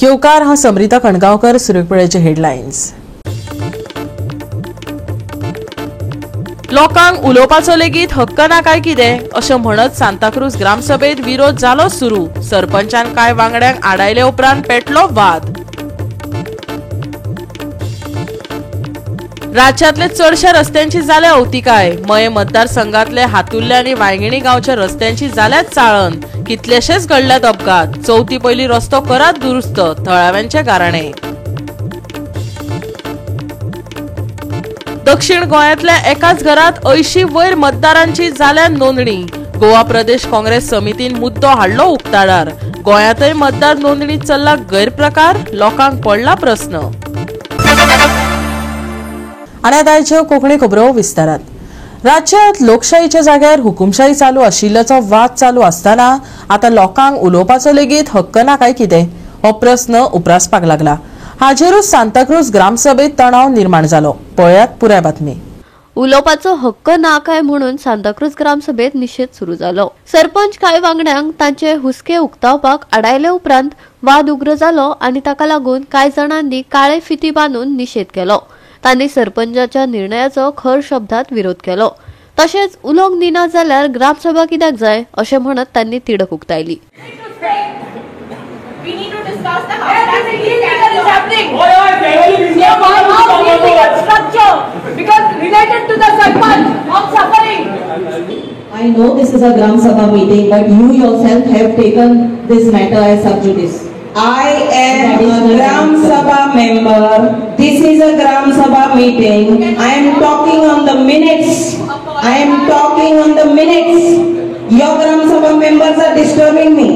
येवकार. हांव समरिता खणगांवकर. सुरवेचे हेडलायन्स. लोकांक उलोवपाचो लेगीत हक्क ना काय कितें अशें म्हणत सांताक्रूज ग्रामसभेत विरोध जालो सुरू. सरपंचान कांय वांगड्यांक आडायले उपरांत पेटलो वाद. राज्यांतले चडशा रस्त्यांची जाल्या अवतिकाय. मये मतदारसंघातले हातुर्ले आनी वायंगिणी गांवच्या रस्त्यांची जाल्या चाळण. कितलेशेच घडल्यात अपघात. चवथी पयली रस्तो करात दुरुस्त, थळाव्यांचे गाराणे. दक्षिण गोंयांतल्या एकाच घरात 80 वयर मतदारांची जाल्या नोंदणी. गोवा प्रदेश काँग्रेस समितीन मुद्दो हाडलो उक्ताडार. गोंयांतय मतदार नोंदणी चल्ला गैरप्रकार, लोकांक पडला प्रस्न. आनी आतां आयच्यो कोंकणी खबरो विस्तारात. राज्यांत लोकशाहीच्या जाग्यार हुकुमशाही चालू आशिल्ल्याचो वाद चालू आसतना आतां लोकांक उलोवपाचो लेगीत हक्क ना काय कितें हो प्रस्न उप्रासपाक लागला. हाजेरूच सांताक्रूज ग्रामसभेत तणाव निर्माण जालो. पळयात पुराय बातमी. उलोवपाचो हक्क ना काय म्हणून सांताक्रूज ग्रामसभेत निशेध सुरू जालो. सरपंच कांय वांगड्यांक तांचे हुस्के उक्तावपाक आडायले उपरांत वाद उग्र जालो आनी ताका लागून कांय जाणांनी काळे फिती बांदून निशेध केलो. तांणी सरपंचाच्या निर्णयाचो खर शब्दात विरोध केलो. तशेंच उलोवंक दिना जाल्यार ग्रामसभा कित्याक जाय अशें म्हणत तांणी तिडक उक्तायली. We need to discuss the house is happening. Structure because related to the sarpanch of suffering. I know this is a Gram Sabha meeting, but you yourself have taken this matter as sub judice. I am a Gram Sabha member. This is a Gram Sabha meeting. I am talking on the minutes. I am talking on the minutes. Your Gram Sabha members are disturbing me.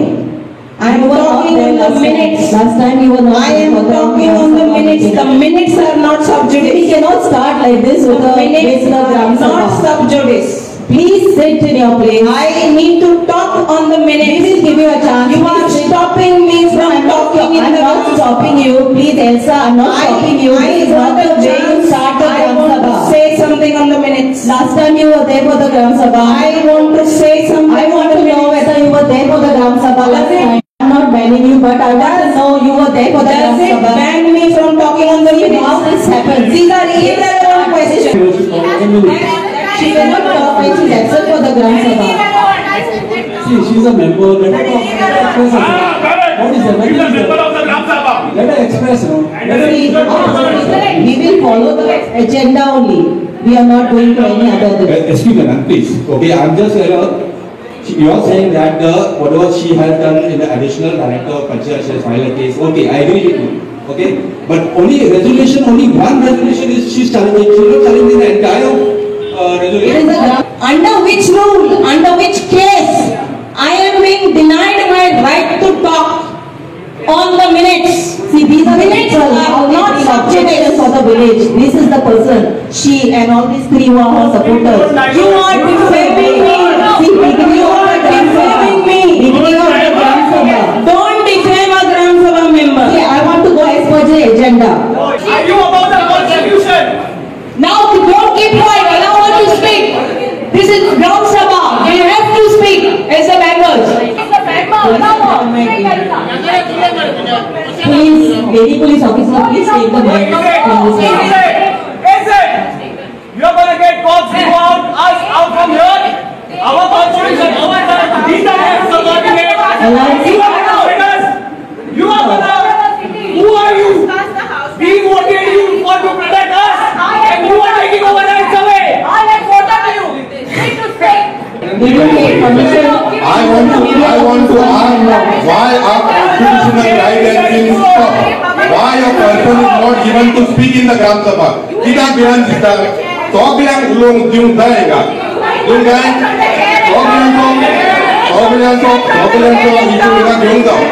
I am talking on the minutes. Last time you were not. I am talking on the minutes. The minutes are not sub judice. We cannot start like this with the minutes are not sub judice. Please sit in your place. I need to talk on the minutes. We will give you a chance. You are stopping me from talking in the. I am not stopping you. Please, Elsa, I am not stopping you. This is not the way you start the Gram Sabha. I want to say something on the minutes. Last time you were there for the Gram Sabha. I want to say something. I want to know whether you were there for the Gram Sabha last time. I'm not banning you, but I want to know you were there for the Gram Sabha. Does it ban me from talking on the minutes? How this happens? These are irrelevant questions. She cannot talk when she's absent for the Gram Sabha. See, she's a member. Let her talk. What is that? She's a member of the Gram Sabha. Let her express. No? See, we will follow the agenda only. We are not going to any other. Excuse me, ma'am, please. Okay, I'm just. You are saying that the whatever she has done in the additional director of Panchayat, she has filed a case. Okay, I agree with you. Okay, but only resolution, only one resolution is she's challenging. She's not challenging the entire resolution. Under which rule, under which case, I am being denied my right to talk on the minutes. See, these are minutes are not subject for the village. This is the person, she and all these three who are her supporters. You are defaming me. See, you are defaming me. Beginning of the Gram Sabha. Don't defame a Gram Sabha member. See, I want to go as per the agenda. Are you about the constitution? Now don't keep quiet. Allow her to speak. This is Gram Sabha. You have to speak as a members. As a member, allow her. Please, lady police officer, please take the mic from this lady. Is it? You are going to get cops to go out, us out from here? Our constitution, our these are subordinate. You are gonna protect us. You are gonna. Who are you? We voted you for to protect us, and you are taking our rights away. I have voted you. Need to speak. I want to ask why our constitutional right has been stopped. Why a person is not given to speak in the Gram Sabha? कित्याक भिरांत दिसता? सगळ्यांक उलोवंक दिवंक जाय हांगा. दिवंक जाय? सगळ्यांचो इशू हांगा घेवंक जाय.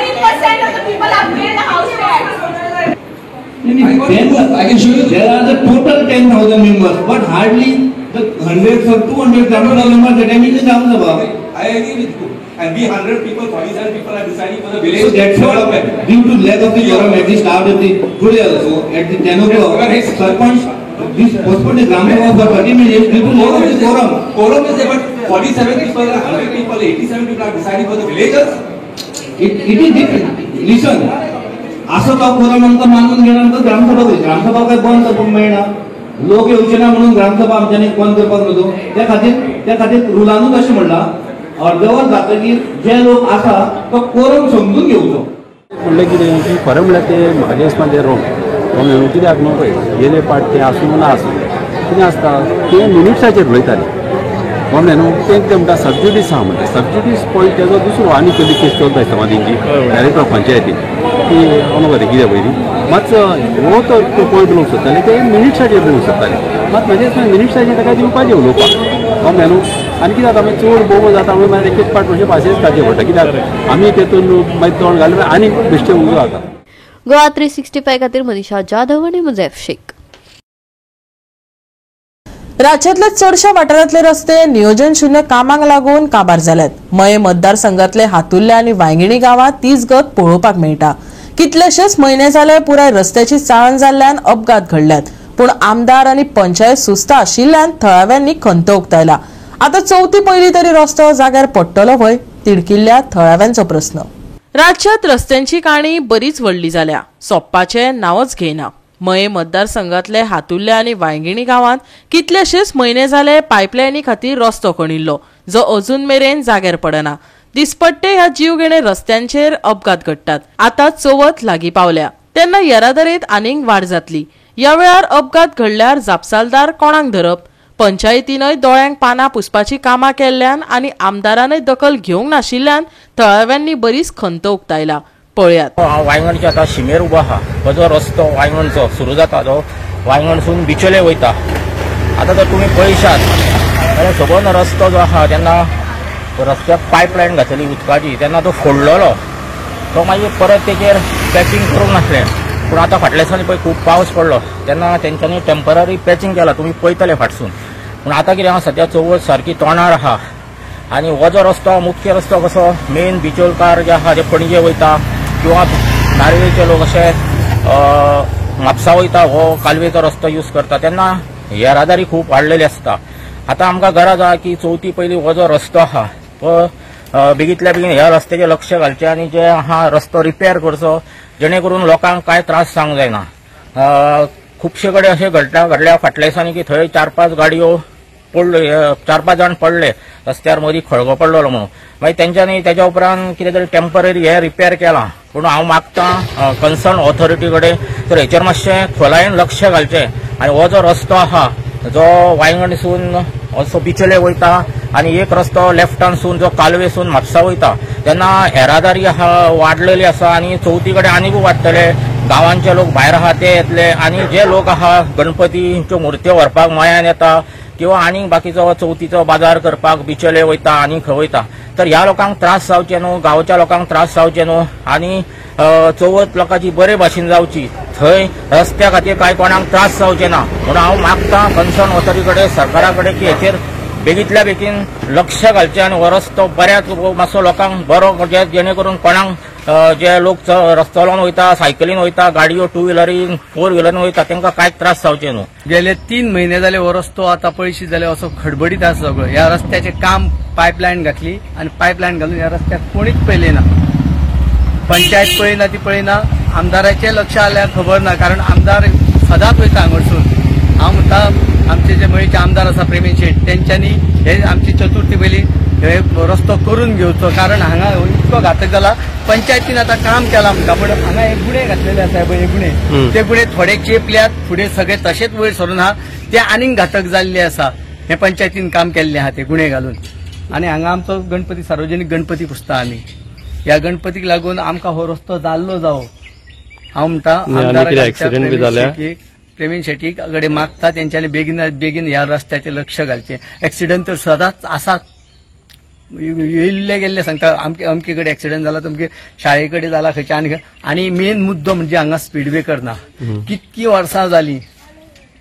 90% of the people are paid the house tax. I can show you there are the total 10,000 members, but hardly the hundreds or 200,000 members attending the Gram Sabha. I agree with you. and we 100 people, 47 people are deciding for the village So that's development. Due to lack of the quorum at the start of the today also at the 10 o'clock, Sarpanch this postponed the Gram Sabha for 30 minutes due to lack of the quorum. Quorum is there, but 47 people, 100 people, 87 people are deciding for the villagers. It is different. Listen, असो तो quorum आमकां मानून घेणार तर ग्रामसभा करी. ग्रामसभा काय बंद करपाक मेळना, लोक येवचे ना म्हणून ग्रामसभा आमच्यांनी बंद करपाक न्हू. त्या खातीर रुलानूच अशें म्हणलां, अर्दवर जातकीर जे लोक आसा तो कोरम समजून घेवचो. म्हणलें कितें की खरें म्हणल्यार ते म्हाका दिसता तें रोंग न्हू. कित्याक न्हू पळय गेले पाट तें आसूं ना आसूं कितें आसता तें मिनिट्साचेर उलयताले म्हणलें न्हू. तें कितें म्हणटा सबज्युडीस आहा म्हणटा, सबज्युडीस पॉयंट तेजो दुसरो आनी कसली केस चलता दिसता तेंची डायरेक्टर ऑफ पंचायतीन की हांव न्हू कितें पयलीं मातसो हो तो पॉयंट उलोवंक सोदताले ते मिनिट्साचेर उलोवंक सोदताले. मात म्हजें दिसता मिनिट्साचेर ताका दिवपाचें उलोवपाक म्हणलें न्हू. आनी कितें जाता मागीर चड बोव जाता म्हणून मागीर एक एक पाट मातशें पासियेंस काडचें पडटा, कित्याक आमी तेतून मागीर तोंड घालून आनी बेश्टें उजो जाता. गोवा 365 खातीर मनीषा जाधव आनी मुझेफ शेख. राज्यातल्या चडशा वाठारांतले रस्ते नियोजन शून्य कामांक लागून काबार जाल्यात. मये मतदारसंघातले हातुर्ले आनी वांयगिणी गांवांत तीच गत पळोवपाक मेळटा. कितलेशेच म्हयने जाले पुराय रस्त्याची चाळण जाल्ल्यान अपघात घडल्यात, पूण आमदार आनी पंचायत सुस्त आशिल्ल्यान थळाव्यांनी खंत उक्तायला. आतां चवथी पयली तरी रस्तो जाग्यार पडटलो व्हय, तिडकिल्ल्या थळाव्यांचो प्रस्न. राज्यात रस्त्यांची काणी बरीच व्हडली जाल्या, सोंपपाचें नांवच घेयना. मये मतदारसंघातले हातुर्ले आनी वांयगिणी गांवांत कितलेशेच म्हयने जाले पायपलायनी खातीर रस्तो खणिल्लो, जो अजून मेरेन जाग्यार पडना. दिसपट्टे ह्या जीवघेणे रस्त्यांचेर अपघात घडटात. आतां चवथ लागीं पावल्या तेन्ना येरादारीत आनीक वाड जातली. ह्या वेळार अपघात घडल्यार जापसालदार कोणाक धरप? पंचायतीनय दोळ्यांक पानां पुसपाची कामां केल्ल्यान आनी आमदारानय दखल घेवंक नाशिल्ल्यान थळाव्यांनी बरीच खंत उक्तायला. पळयात. हांव वांयगणच्या आतां शिमेर उबो आहा. हो जो रस्तो वांयगणचो सुरू जाता जो वांयगणसून बिचोले वयता. आतां जर तुमी पळयशात जाल्यार सबंद रस्तो जो आहा तेन्ना रस्त्याक पायपलायन घातली उदकाची, तेन्ना तो फोडलेलो, तो मागीर परत तेचेर पॅचिंग करूंक नासलें. पूण आतां फाटल्या दिसांनी पळय खूब पावस पडलो तेन्ना तेंच्यांनी टेंपररी पॅचिंग केलां, तुमी पळयतले फाटसून. पूण आतां कितें आहा सद्या चवथ सारकी तोंडार आहा आनी हो जो रस्तो मुख्य रस्तो कसो मेन बिचोलकार जे आहा ते पणजे वयता किंवा नार्वेचे लोक अशे म्हापसा वयता, हो कालवेचो रस्तो यूज करता तेन्ना येरादारी खूब वाडलेली आसता. आतां आमकां गरज आहा की चवथी पयलीं हो जो रस्तो आहा तो बेगींतल्या बेगीन ह्या रस्त्याचेर लक्ष घालचें आनी जे आहा रस्तो रिपेर करचो, जेणे करून लोकांक कांय त्रास जावंक जायना. खुबशे कडेन अशें घडल्या फाटल्या दिसांनी की थंय 4-5 गाडयो पडले, 4-5 जाण पडले रस्त्यार, मदीं खळगो पडलेलो म्हणून. मागीर तेंच्यांनी तेच्या उपरांत कितें तरी टेंपररी हे रिपेर केलां. पूण हांव मागतां कन्सर्न ऑथॉरिटी कडेन तर हेचेर मातशें खोलायेन लक्ष घालचें आनी हो जो रस्तो आहा जो वांयगणसून असो बिचोले वयता आनी एक रस्तो लेफ्टानसून जो कालवेसून म्हापसा वयता तेन्ना येरादारी आहा वाडलेली आसा आनी चवथी कडेन आनीकूय वाडटले. गांवांचे लोक भायर आहा ते येतले आनी जे लोक आहा गणपतीच्यो मुर्त्यो व्हरपाक मयान येता किंवा आनीक बाकीचो चवथीचो बाजार करपाक बिचोले वयता आनी खंय वयता, तर ह्या लोकांक त्रास जावचे न्हू, गांवच्या लोकांक त्रास जावचे न्हू आनी चवथ लोकांची बरे भाशेन जावची, थंय रस्त्या खातीर कांय कोणाक त्रास जावचे ना म्हणून हांव मागता कन्सर्न ऑथॉरिटी कडेन, सरकारा कडेन की हेचेर बेगींतल्या बेगीन लक्ष घालचें आनी हो रस्तो बऱ्याच मातसो लोकांक बरो करचें, जेणे करून कोणाक जे लोक रस्तो वयता, सायकलीन वयता, गाडयो टू व्हिलरीन फोर व्हिलरीन वयता तांकां कांय त्रास जावचे न्हू. गेले 3 म्हयने जाले हो रस्तो आतां पळयशी जाल्यार असो खडबडीत आसा सगळो. ह्या रस्त्याचें काम पायपलायन घातली आनी पायपलायन घालून ह्या रस्त्याक कोणीच पळयलें ना, पंचायत पळयना ती पळयना, आमदाराचें लक्ष आल्यार खबर ना, कारण आमदार सदांच वयता हांगासून. हांव म्हणटा आमचे जे मयेचे आमदार आसा प्रेमेंद्र शेट, तेंच्यांनी हे आमची चतुर्थी पयलीं हे रस्तो करून घेवचो, कारण हांगा इतको घातक जाला. पंचायतीन आतां काम केलां म्हणटा, पूण हांगा हे गुणे घातलेले आसा पळय, हे गुणे ते गुणे थोडे चेपल्यात, फुडें सगळे तशेंच वयर सरून आहा, ते आनीक घातक जाल्ले आसा. हे पंचायतीन काम केल्ले आहा ते गुणे घालून. आनी हांगा आमचो गणपती, सार्वजनीक गणपती पुजता आमी, ह्या गणपतीक लागून आमकां हो रस्तो जाल्लो जावो. हांव म्हणटा आमदार प्रेमेंद्र शेट्टी कडेन मागता तेंच्यांनी बेगीन बेगीन ह्या रस्त्याचेर लक्ष घालचें. एक्सिडंट तर सदांच आसात, येयल्ले गेल्ले सांगता अमके अमके कडेन एक्सिडंट जाला, तुमके शाळे कडेन जाला, खंयच्या आनी. आनी मेन मुद्दो म्हणजे हांगा स्पीड ब्रेकर ना. कितकी वर्सां जालीं,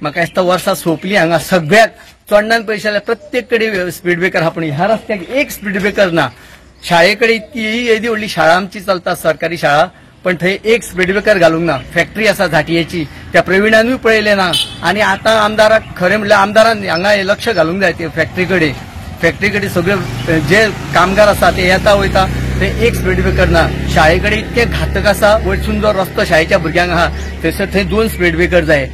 म्हाका दिसता वर्सां सोंपली हांगा सगळ्याक चोडणान पयशे जाल्यार प्रत्येक कडेन स्पीड ब्रेकर आहा, पूण ह्या रस्त्याक एक स्पीड ब्रेकर ना. शाळे कडेन इतकी येदी व्हडली शाळा आमची चलता, सरकारी शाळा, पण थंय एक स्पीड ब्रेकर घालूंक ना. फॅक्टरी आसा झाटयेची, त्या प्रवीणानूय पळयलें ना. आनी आतां आमदाराक खरें म्हणल्यार आमदारान हांगा लक्ष घालूंक जाय. ते फॅक्टरी कडेन सगळे जे कामगार आसा ते येता वयता, थंय एक स्पीड ब्रेकर ना. शाळे कडेन इतके घातक आसा, वयरसून जो रस्तो शाळेच्या भुरग्यांक आहा थंयसर थंय 2 स्पीड ब्रेकर जाय.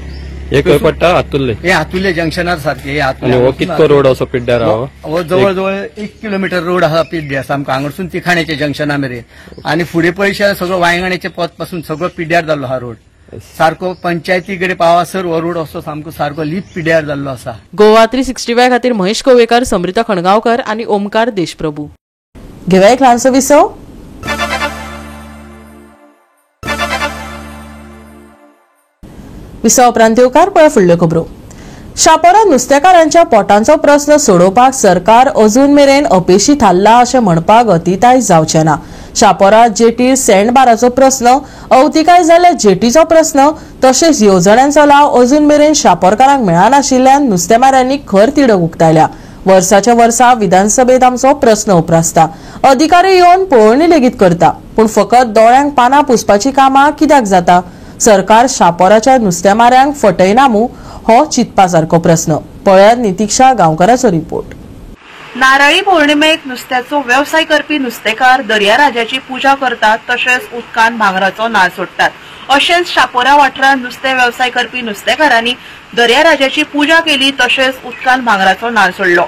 हे खंय पडटा? हातुर्ले, हे हातुर्ले जंक्शनार सारखे. हे हातुर्ले हो कितको रोड असो पिड्ड्यार आहा? हो जवळ जवळ 1 किलोमिटर रोड आहा पिड्ड्यार सामको, हांगासून तिखाण्याच्या जंक्शना मेरेन. आनी फुडें पळयशात सगळो वायंगण्याचे पोत पासून सगळो पिड्ड्यार जाल्लो हा रोड सारको. पंचायती कडेन पावासर हो रोड असो सामको सारको लीप पिड्ड्यार जाल्लो आसा. गोवा 365 खातीर महेश कोवेकर, समृता खणगांवकर आनी ओमकार देशप्रभू. घेवया एक ल्हानसो विसव. विसवा उपरांत येवकार पळय फुडल्यो खबरो. शापोरा नुस्तेकारांच्या पोटांचो प्रस्न सोडोवपाक सरकार अजून मेरेन अपेशी थारला अशें म्हणपाक अतिताय जावचें ना. शापोरा जेटीर सँडबाराचो प्रस्न, अवतिकाय जाल्ल्या जेटीचो प्रस्न तशेंच येवजण्यांचो लाव अजून मेरेन शापोरकारांक मेळनाशिल्ल्यान नुस्तेमाऱ्यांनी खर तिडक उक्तायल्या. वर्साच्या वर्सा विधानसभेत आमचो प्रस्न उप्रासता, अधिकारी येवन पळोवणी लेगीत करता, पूण फकत दोळ्यांक पानां पुसपाची कामां कित्याक जाता? सरकार शापोराच्या नुस्तेमाऱ्यांक फटयना मू, हो चिंतपा सारको प्रस्न. पळयात नितिक्षा गांवकाराचो रिपोर्ट. नारळी पौर्णिमेक नुस्त्याचो वेवसाय करपी नुस्तेकार दर्या राजाची पुजा करतात, तशेंच उदकान भांगराचो नाळ सोडटात. अशेंच शापोरा वाठारांत नुस्तें वेवसाय करपी नुस्तेकारांनी दर्या राजाची पुजा केली, तशेंच उदकान भांगराचो नाळ सोडलो.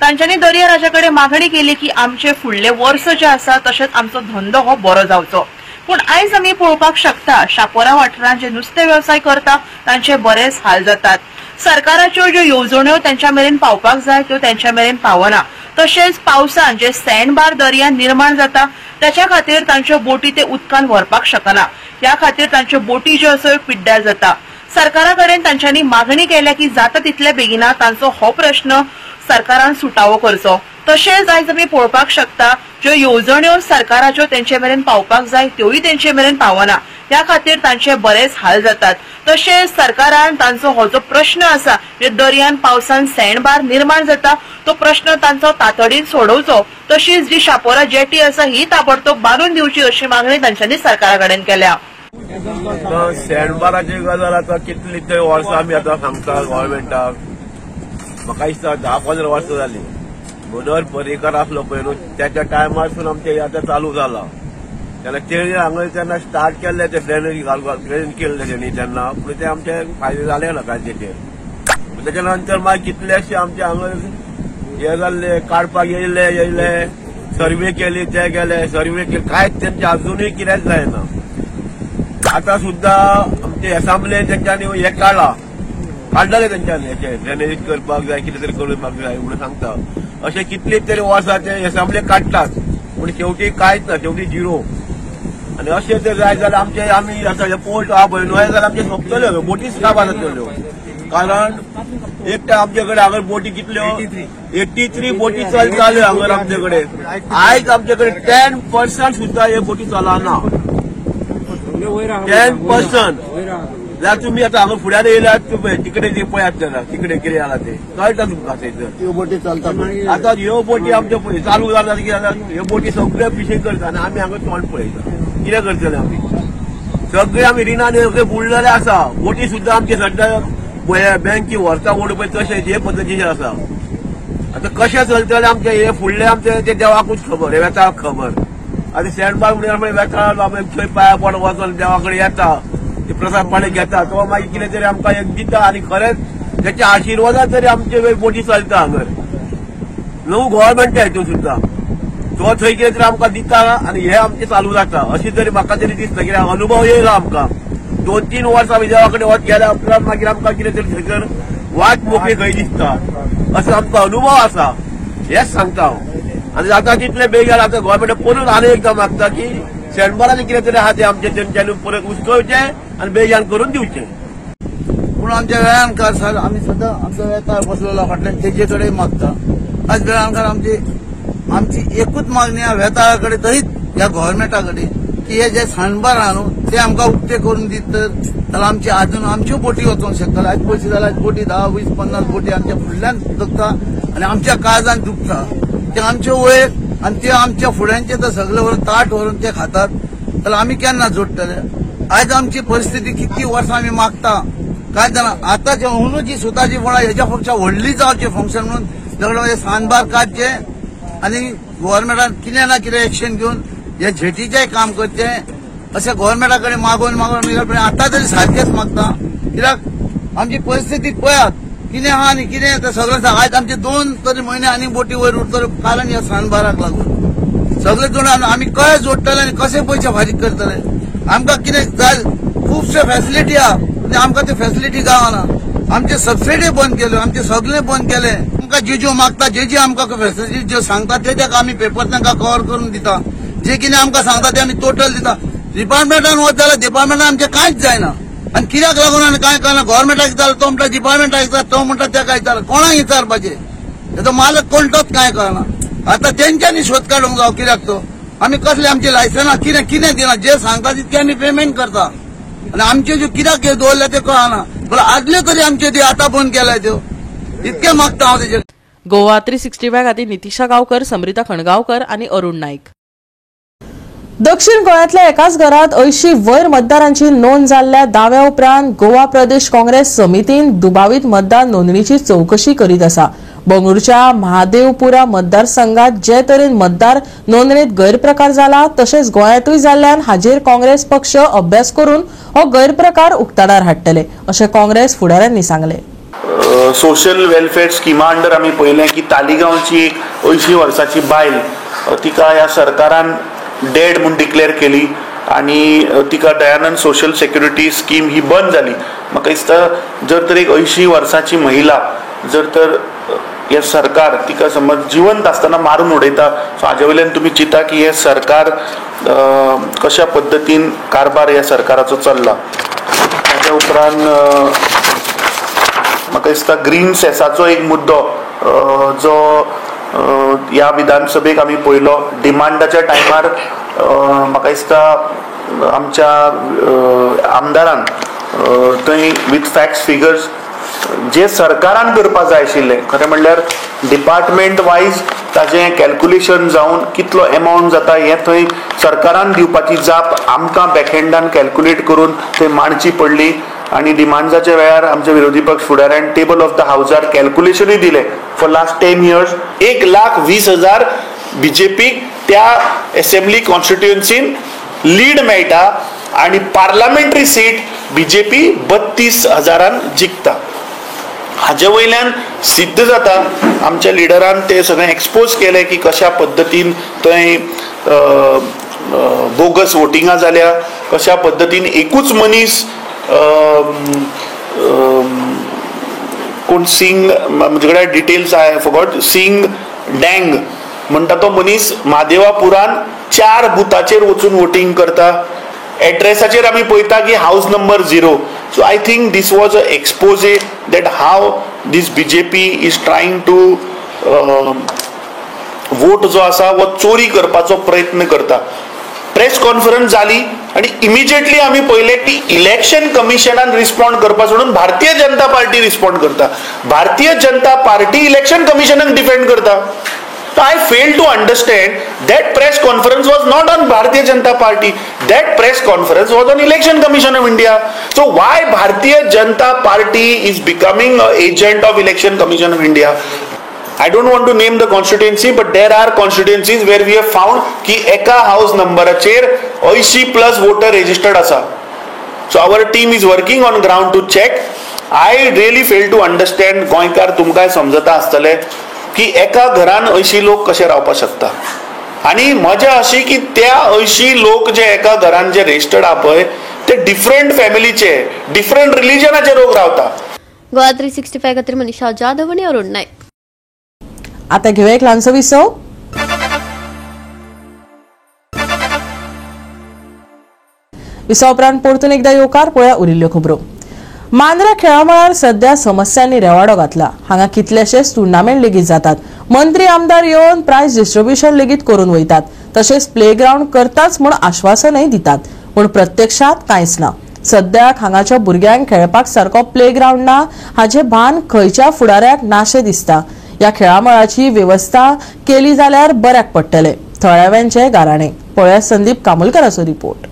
तांच्यांनी दर्या राजा कडेन मागणी केली की आमचे फुडले वर्स जे आसा तशेंच आमचो धंदो हो बरो जावचो. पूण आयज आमी पळोवपाक शकता शापोरा वाठारांत जे नुस्तें वेवसाय करता तांचे बरेच हाल जातात. सरकाराच्यो ज्यो येवजण्यो तांच्या मेरेन पावपाक जाय त्यो तांच्या मेरेन पावना. तशेंच पावसान जे सँडबार दर्यान निर्माण जाता त्याच्या खातीर तांच्यो बोटी ते उदकान व्हरपाक शकना. ह्या खातीर तांच्यो बोटी ज्यो आसा पिड्ड्यार जाता. सरकारा कडेन तांच्यांनी मागणी केल्या की जाता तितले बेगिना तांचो हो प्रश्न सरकारान सुटावो करचो. तशेंच आयज आमी पळोवपाक शकता ज्यो येवजण्यो सरकाराच्यो तेंचे मेरेन पावपाक जाय त्योय तेंचे मेरेन पावना. ह्या खातीर तांचे बरेच हाल जातात. तशेंच सरकारान तांचो हो जो प्रश्न आसा जे दर्यान पावसान सँडबार निर्माण जाता तो प्रश्न तांचो तातडीन सोडोवचो. तशीच जी शापोरा जेटी आसा ही ताबडतोब बांदून दिवची अशी मागणी तांच्यांनी सरकारा कडेन केल्या. सँडबाराची गजाल आतां कितली ते वर्सां आमी आतां सांगता गव्हर्मेंटाक, म्हाका दिसता 10-15 वर्सां जालीं. मनोहर पर्रीकर आसलो पळय न्हू त्याच्या टायमारसून आमचें आतां चालू जाला. तेन्ना तेणी हांगा तेन्ना स्टार्ट केल्ले ते ड्रेनेज घालपाक, ड्रेन केल्ले तेणी तेन्ना, पूण ते आमचे फायदे जाले ना कांय तेचेर. तेच्या नंतर मागीर कितलेशे आमचे हांगा हे जाल्ले, काडपाक येयले, सर्वे केली, ते गेले, सर्वे केली, कांयच तेंचे अजुनूय कितेंच जायना. आतां सुद्दां आमचे एसांब्ले तेंच्यांनी हें काडलां, काडलें तेंच्यांनी हेचें ड्रेनेज करपाक जाय, कितें तरी करपाक जाय म्हणून सांगता. अशें कितली तरी वर्सां ते एसेंब्ली काडटात, पूण शेवटी कांयच ना, शेवटी झिरो. आनी अशें जर जायत जाल्यार आमचे आमी आतां हे पोर्ट आहा पळय न्हू, हे जाल्यार आमचे सोंपतल्यो बोटीच काबार जातल्यो. कारण एक तर आमचे कडेन हांगा बोटी कितल्यो 83 बोटी चलताल्यो हांगा आमचे कडेन, आयज आमचे कडेन 10% सुद्दां हे बोटी चलना. 10% जाल्यार तुमी आतां हांगा फुड्यान येयल्यात तिकडे जे पळयात जाल्यार तिकडे कितें जाला ते कळटा तुमकां थंयसर. ह्यो बोटी चलता आतां, ह्यो बोटी आमच्यो चालू जाल्यार कितें जाता, ह्यो बोटी सगळ्यो फिशींग करता आनी आमी हांगा तोंड पळयता. कितें करतले आमी? सगळे आमी रिणान सगळे बुडलेले आसा. बोटी सुद्दां आमचे सद्या बँकी व्हरता म्हूण पळय तशें हे पद्दतीचें आसा. आतां कशें चलतलें आमचें हे फुडलें आमचें तें देवाकूच खबर, हे वेताळाक खबर. आतां सँडबार म्हणल्यार वेताळ बाबा थंय पांया पड वचोन देवा कडेन येता, प्रसाद पाणी घेता, तो मागीर कितें तरी आमकां एक दिता आनी खरेंच तेच्या आशिर्वादान तरी आमचे वेळ बोटी चलता हांगर. न्हू गव्हर्मेंट हितून सुद्दां तो थंय कितें तरी आमकां दिता आनी हे आमचें चालू जाता अशें तरी म्हाका तरी दिसता. कित्याक अनुभव येयला आमकां 2-3 वर्सां आमी देवा कडेन वच गेल्या उपरांत मागीर आमकां कितें तरी थंयसर वाट मोकळी खंय दिसता असो आमकां अनुभव आसा, हेंच सांगता हांव. आनी जाता तितले बेगीन आतां गव्हर्मेंट परत आनी एकदां मागता की सँडबाराचें कितें तरी आहा तें आमचें तेंच्यांनी परत उस्कोवचें आनी बेगीन करून दिवचें. पूण आमच्या वेळांकार सर आमी सदां आमचो वेताळ बसलेलो फाटल्यान तेजे कडेन मागता. आज वेळांकार आमची आमची एकूच मागणी आहा वेताळा कडेन तरीच ह्या गव्हर्मेंटा कडेन की हे जे सँडबार आहा न्हू ते आमकां उक्ते करून दीत तर जाल्यार आमची आजून आमच्यो बोटी वचोंक शकतले. आयज पयशे जाल्यार बोटी 10, 20, 50 बोटी आमच्या फुडल्यान दुखता आनी आमच्या काळजान दुखता. ते आमच्यो वयर आनी ते आमच्या फुड्यांचे तर सगळे व्हरून ताट व्हरून ते खातात. जाल्यार आमी केन्ना जोडटले? आयज आमची परिस्थिती कितकी वर्सां आमी मागता काय जाणा. आतां जे अंदू जी सुताची फळां हेच्या पेक्षा व्हडली जावची फंक्शन म्हणून सगळे सानबार काडचे आनी गव्हर्मेंटान कितें ना कितें एक्शन घेवन हे झेटीचें काम करचें अशें गव्हर्मेंटा कडेन मागून मागून आतां तरी सारकेंच मागता. कित्याक आमची परिस्थिती पळयात कितें आहा आनी कितें तें सगळें. आयज आमचे 2 तरी म्हयने आनी बोटी वयर उरतले कारण ह्या सानबाराक लागून सगळे जोड आमी कशें जोडटले आनी कशे पयशे फारीक करतले. आमकां कितें जाय खुबशे फॅसिलिटी आहा आनी आमकां त्यो फॅसिलिटी गावना. आमचे सबसिडी बंद केल्यो, आमचे सगळे बंद केले. आमकां जे ज्यो मागता जे जे आमकां फॅसिलिटी ज्यो सांगता ते ताका आमी पेपर तांकां कवर करून दिता. जे कितें आमकां सांगता ते आमी टोटल दिता. डिपार्टमेंटान वच जाल्यार डिपार्टमेंटान आमचें कांयच जायना आनी कित्याक लागून आनी कांय कळना. गव्हर्मेंटाक विचारता तो म्हणटा डिपार्टमेंटाक विचार, तो म्हणटा तेका विचार, कोणाक विचारपाचें? तेजो मालक कोण तोच कांय कळना. आतां तेंच्यांनी शोध काडूंक जावो कित्याक तो आमी कसले आमचे लायसन्सां कितें कितें दिना, जे सांगता तितकें आमी पेमेंट करता आनी आमचे ज्यो कित्याक दवरल्या ते कळना. बरें आदल्यो तरी आमच्यो त्यो आतां बंद केल्या त्यो, इतकें मागता हांव तेजेर. गोवा 365 खातीर नितिशा गांवकर, समृता खणगांवकर आनी अरुण नाईक. दक्षिण गोंयांतल्या एकाच घरात 80 वयर मतदारांची नोंद जाल्ल्या दाव्या उपरांत गोवा प्रदेश काँग्रेस समितीन दुबावीत मतदार नोंदणीची चवकशी करीत आसा. बंगळुरूच्या महादेवपुरा मतदारसंघात जे तरेन मतदार नोंदणीत गैरप्रकार जाला तशेंच गोंयांतूय जाल्ल्यान हाजेर काँग्रेस पक्ष अभ्यास करून हो गैरप्रकार उक्ताडार हाडटले अशें काँग्रेस फुडाऱ्यांनी सांगलें. सोशल वेलफेअर स्किमा अंडर आमी पळयलें की तालिगांवची एक 80 वर्साची बायल तिका ह्या सरकारान डेड म्हूण डिक्लेअर केली आनी तिका दयानंद सोशल सेक्युरिटी स्कीम ही बंद जाली. म्हाका दिसता जर तर एक 80 वर्साची महिला जर तर हे सरकार तिका समज जिवंत आसतना मारून उडयता, सो हाजे वयल्यान तुमी चिंता की हे सरकार कशा पद्दतीन कारभार ह्या सरकाराचो चल्ला. ताच्या उपरांत म्हाका दिसता ग्रीन सेसाचो एक मुद्दो जो ह्या विधानसभेक आमी पळयलो. डिमांडाच्या टायमार म्हाका दिसता आमच्या आमदारान थंय विथ फॅक्ट्स फिगर्स जे सरकारान करपा जाय आशिल्लें, खरें म्हणल्यार डिपार्टमेंट वायज ताजें कॅल्क्युलेशन जावन कितलो एमावंट जाता हें थंय सरकारान दिवपाची जाप आमकां बॅकहँडान कॅल्क्युलेट करून थंय मांडची पडली. आनी डिमांड्साच्या वेळार आमच्या विरोधी पक्ष फुडाऱ्यान टेबल ऑफ the हावजार कॅल्क्युलेशनूय दिलें फॉर लास्ट 10 इयर्स 1,20,000 बीजेपीक त्या एसेंब्ली कॉन्स्टिट्युएन्सीन लीड मेळटा आनी पार्लमेंटरी सीट बीजेपी 32,000 जिखता. हाजे वयल्यान सिद्ध जाता आमच्या लिडरान ते सगळें एक्सपोज केलें की कशा पद्दतीन थंय बोगस वोटिंगां जाल्या, कशा पद्दतीन एकूच मनीस कोण सिंग, म्हजे कडेन डिटेल्स I forgot, Singh डँग म्हणटा तो मनीस म्हादेवापुरान 4 बुथाचेर वचून वोटींग करता. एड्रेसाचेर आमी पळयता की house number 0. So I think this was a expose that how this BJP is trying to vote जो आसा वो चोरी करपाचो प्रयत्न करता. प्रेस कॉन्फरन्स जाली आनी इमिजिएटली आमी पळयलें की इलेक्शन कमिशनान रिस्पॉन्ड करपा सोडून भारतीय जनता पार्टी रिस्पॉन्ड करता. Bharatiya Janata party election कमिशनाक defend करता. I fail to understand that press conference was not on Bharatiya Janata Party. That press conference was on Election Commission of India. So why Bharatiya Janata Party is becoming an agent of Election Commission of India? I don't want to name the constituency, but there are constituencies where we have found ki eka house number acher 80+ voter registered asa. So our team is working on ground to check. I really fail to understand. Goenkar तुमकां समजता आसतले की एका घरान 80 लोक कशे रावपाक शकता आनी मजा अशी की त्या 80 लोक जे एका घरान जे रजिस्टर्ड आहा पळय ते डिफरंट फॅमिलीचे, डिफरंट रिलिजनाचे लोक रावता. गोवा 365 खातीर मनीषा जाधव आनी अरुण नायक. आता घेऊया एक ल्हानसो विसव. विसवा उपरांत परतून एकदा येवकार. पळया उरिल्ल्यो खबरो. मांद्रा खेळामळार सध्या समस्यांनी रेवाडो घातला. हांगा कितलेशेच टुर्नामेंट लेगीत जातात. मंत्री आमदार येवन प्रायज डिस्ट्रिब्युशन लेगीत करून वयतात. तशेंच प्लेग्रावंड करताच म्हूण आश्वासनय दितात, पूण प्रत्यक्षात कांयच ना. सद्याक हांगाच्या भुरग्यांक खेळपाक सारको प्लेग्रावंड ना हाचे भान खंयच्या फुडाऱ्याक नाशें दिसता. ह्या खेळामळाची वेवस्था केली जाल्यार बऱ्याक पडटले. थळाव्यांचे गाराणे. पळया संदीप कामुलकराचो रिपोर्ट.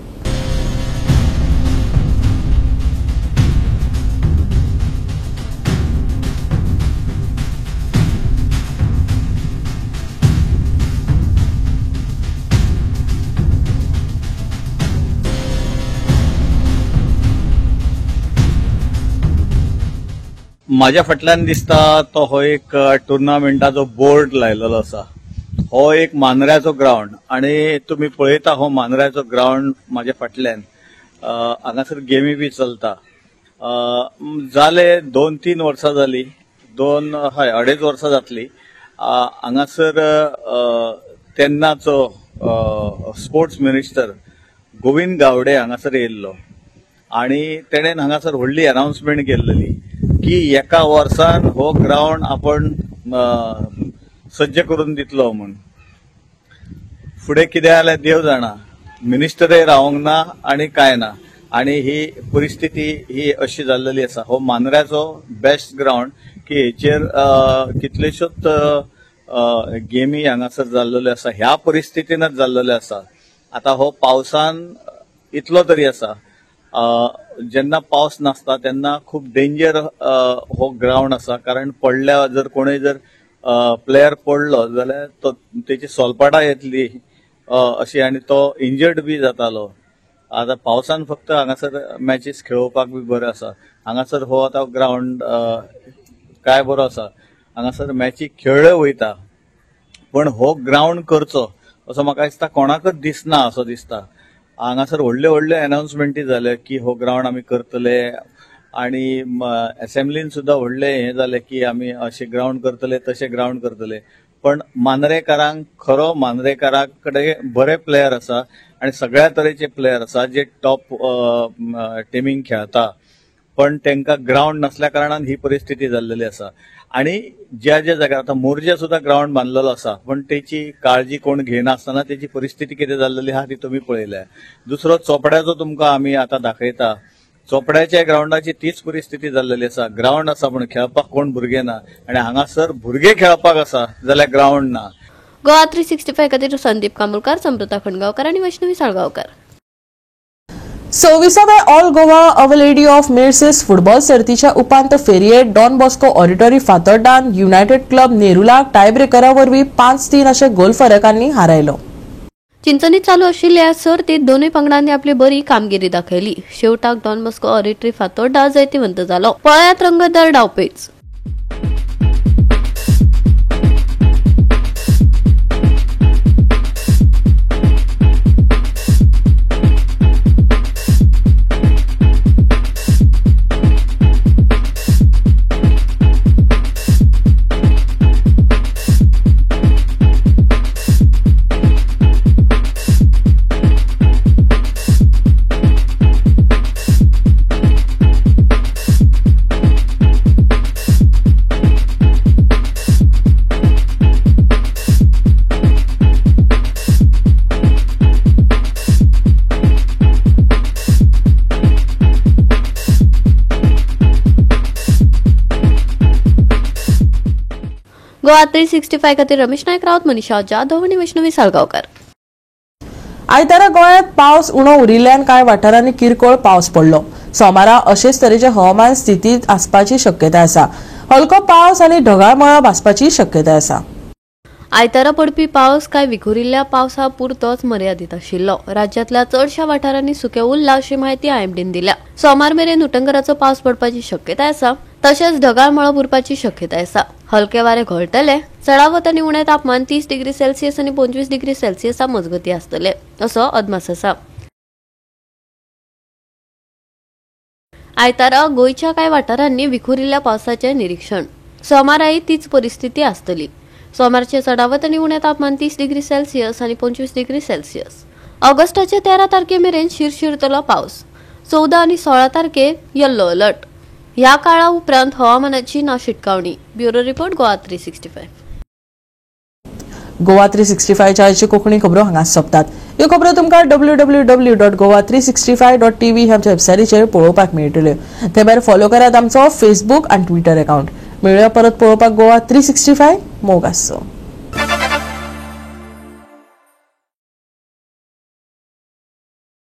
माझ्या फाटल्यान दिसता तो हो एक टुर्नामेंटाचो बोर्ड लायलेलो आसा. हो एक मांद्र्याचो ग्रावंड आणि तुमी पळयता हो मांद्र्याचो ग्रावंड माझ्या फाटल्यान. हांगासर गेमी बी चलता. जाले 2-3 वर्सां जाली, 2.5 वर्सां जातली. हांगासर तेन्नाचो स्पोर्ट्स मिनिस्टर गोविंद गावडे हांगासर येयल्लो आणि तेणेन हांगासर व्हडली अनाउन्समेंट केल्लेली की एका वर्सान हो ग्रावंड आपण सज्ज करून दितलो म्हूण. फुडें कितें जालें देव जाणा, मिनिस्टरय रावंक ना आनी कांय ना आणि ही परिस्थिती ही अशी जाल्लेली आसा. हो मांद्र्याचो बेस्ट ग्रावंड की हेचेर कितलेश्योच गेमी हांगासर जाल्लेल्यो आसा, ह्या परिस्थितीनच जाल्लेल्यो आसा. आतां हो पावसान इतलो तरी आसा, जेन्ना पावस नासता तेन्ना खूब डेंजर हो ग्रावंड आसा, कारण पडल्या जर कोणूय जर प्लेयर पडलो जाल्यार तो तेची सोलपाटां येतली अशी आनी तो इंजर्ड बी जातालो. आतां पावसान फक्त हांगासर मॅचीस खेळोवपाक बी बरें आसा. हांगासर हो आतां ग्रावंड काय बरो आसा, हांगासर मॅची खेळ्ळ्यो वयता, पण हो ग्रावंड करचो असो म्हाका दिसता कोणाकच दिसना असो दिसता. हांगासर व्हडले व्हडले अनाउन्समेंटी जाले की हो ग्रावंड आमी करतले आणि असेंब्लीन सुद्दां व्हडले हें जालें की आमी अशें ग्रावंड करतले तशें ग्रावंड करतले, पण मांद्रेकारांक खरो मांद्रेकारा कडेन बरे प्लेयर आसा आनी सगळ्या तरेचे प्लेयर आसा जे टॉप टिमींक खेळता, पण तांकां ग्रावंड नासल्या कारणान ही परिस्थिती जाल्लेली आसा. आणि ज्या ज्या जाग्यार आतां मोरजे सुद्दां ग्रावंड बांदलेलो आसा, पण तेची काळजी कोण घेयनासतना तेची परिस्थिती कितें जाल्लेली आहा ती तुमी पळयल्या. दुसरो चोपड्याचो तुमकां आमी आतां दाखयता, चोपड्याच्या ग्रावंडाची तीच परिस्थिती जाल्लेली आसा. ग्रावंड आसा पण खेळपाक कोण भुरगे ना आनी हांगासर भुरगे खेळपाक आसा जाल्यार ग्रावंड ना. गोवा 365 खातीर संदीप कामुलकार, समृता खंडगांवकर आनी Vaishnavi Salgaonkar. 26व्या all Goa our lady of Mercies football सर्तीच्या उपांत फेरयेत डॉन बॉस्को ऑडिटोरी फातोड्डान युनायटेड क्लब नेरुलाक टायब्रेकरा वरवीं 5-3 अशे गोल फरकांनी हारायलो. चिंचणीत चालू आशिल्ल्या सर्तीत दोनूय पंगडांनी आपली बरी कामगिरी दाखयली. शेवटाक डॉन बॉस्को ऑडिटरी फातोड्डा जैतिवंत जालो. पळयात रंगतदार डावपेच. गोवा 365 खातीर रमेश नायक राऊत, मनीषा जाधव आनी वैष्णवी साळगांवकर. आयतारा गोंयांत पावस उणो उरिल्ल्यान कांय वाठारांनी किरकोळ पावस पडलो. सोमारा अशेच तरेचे हवामान स्थितीत आसपाची शक्यताय आसा. हलको पावस आनी ढगाळ मळब आसपाची शक्यताय आसा. आयतारा पडपी पावस कांय विखुरिल्ल्या पावसा पुरतोच मर्यादीत आशिल्लो. राज्यांतल्या चडशा वाठारांनी सुकें उरलां अशी म्हायती आयएमडीन दिल्या. सोमार मेरेन उटंगराचो पावस पडपाची शक्यताय आसा. तशेंच ढगाळ मळब उरपाची शक्यताय आसा. हलके वारे घोळटले. चडावत आनी उणें तापमान 30 डिग्री सेल्सियस आनी 25 डिग्री सेल्सियसा मजगती आसतले असो अदमास आसा. आयतारा गोंयच्या कांय वाठारांनी विखुरिल्ल्या पावसाचें निरीक्षण. सोमाराय तीच परिस्थिती आसतली. सोमारचें चडावत आनी उणें तापमान 30 डिग्री सेल्सियस आनी 25 डिग्री सेल्सियस. ऑगस्टाचे 13 तारखे मेरेन शिरशिरतलो पावस. 14 आनी 16 तारखेर येल्लो अलर्ट. ह्या काळा उपरांत हवामानाची ना शिटकावणी. Bureau report, Goa 365. Goa 365च्या आयची कोंकणी खबरो हांगा सोंपतात. ह्यो खबरो तुमकां www.goa365.tv ह्या आमच्या वेबसायटीचेर पळोवपाक मेळटल्यो. ते भायर फॉलो करात आमचो फेसबूक आनी ट्विटर अकाउंट. मेळुया परत पळोवपाक गोवा 365. मोग आसचो.